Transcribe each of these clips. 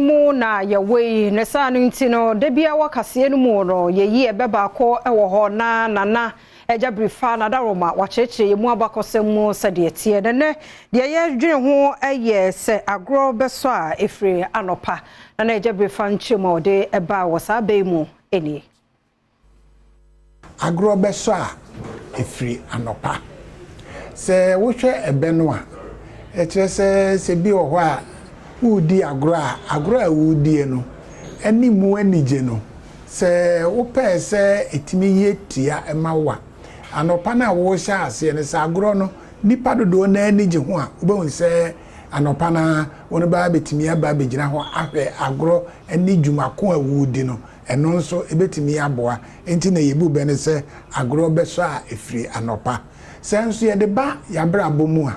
Mu na yɛwɔ yi, ne saa no nti no, da biara wɔ kaseɛ no mu no, yɛyi ɛbɛ baako wɔ hɔ na Nana Agya Birifa Nadaroma wakyerɛkyerɛ yɛn mu abakɔsɛm mu sɛdeɛ ɛteɛ. Na nnɛ, deɛ yɛdwene ho yɛ sɛ agorɔ bɛsɔ a ɛfiri anɔpa. Nana Agya Birifa nkyerɛmu a ɔde baa wɔ saa bɛ yi mu nie. Agorɔ bɛsɔ a, ɛfiri anɔpa. Sɛ wohwɛ ɛbɛ no a, ɛkyerɛ sɛ sɛ bi wɔ hɔ a woredi agorɔ a, agorɔ a woredie no ne mu anigye no, sɛ wopɛɛ sɛ ɛtumi yɛ tia ma wo a, anɔpa no a worehyɛ aseɛ no, sɛ agorɔ no nnipa dodoɔ no ara ani gye ho a, wobɛhu sɛ anɔpa no ara wo no bɛa bɛtumi aba abɛgyina hɔ ahwɛ agorɔ ne dwuma ko a woredi no. Ɛno nso ɛbɛtumi aboa. Enti na yɛbu bɛ no sɛ agorɔ bɛsɔ a ɛfiri anɔpa. Sɛ nso yɛde ba yɛabrabɔ mu a,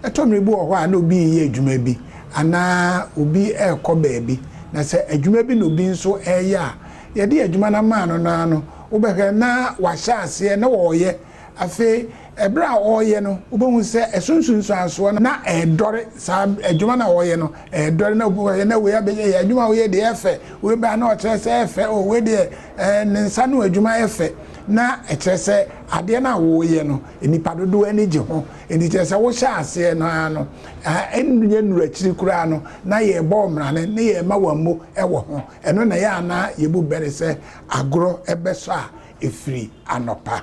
ɛtɔ mmerɛ bi wɔ hɔ a na obi reyɛ adwuma bi anaa obi rekɔ baabi. Na sɛ adwuma bi na obi nso reyɛ a, yɛde adwuma no ama no no ara no, wobɛhwɛ na wahyɛ aseɛ na ɔreyɛ. Afei, ɛberɛ a ɔreyɛ no, wobɛhu sɛ ɛso nsunsuansoɔ no na ɛredɔre, saa adwuma no a ɔreyɛ no, ɛredɔre na obi hɔ na wei abɛyɛ yɛ adwuma a woyɛ deɛ ɛfɛ, wei baa na ɔkyerɛ sɛ ɛfɛ, o wei deɛ ɛɛ ne nsa no adwuma ɛfɛ, na ɛkyerɛ sɛ adeɛ no a woreyɛ no, nnipa dodoɔ ani gye ho. Enti kyerɛ sɛ wohyɛ aseɛ no ara no, ɛnyɛ nnuru akyiri koraa no, na yɛrebɔ wo mmrane ne yɛrema wo ammo wɔ ho. Ɛno na ɛyɛ a na yɛbu bɛ no sɛ agorɔ bɛsɔ a ɛfiri anɔpa.